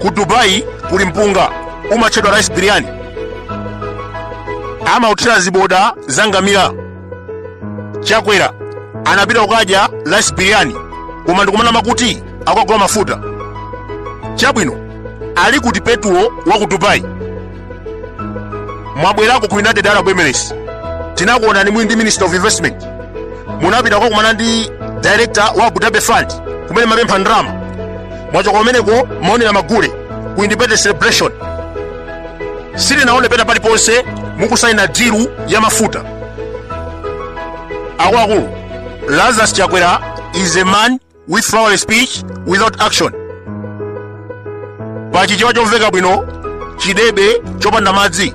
Ku Dubai kuli mpunga umatchedwa rice biryani, amauthira ziboda za ngamira. Chakwera anapita kukadya rice biryani, koma ndikumanama kuti akagula mafuta. Chabwino, ali kuti petulo wa ku Dubai? Mwabwerako ku United Arab Emirates, tinakuonani muli ndi Minister of Investment, munapita kukakumana ndi director wa Abu Dhabi Fund kumene mumapempha ndalama. Mwachoka kumeneko maonera magule ku Independence celebration. Sitinaone pena paliponse mukusaina deal ya mafuta. Akuluakulu, Lazarus Chakwera is a man with flowery speech without action. Pachichewa chomveka bwino, chidebe chopanda madzi.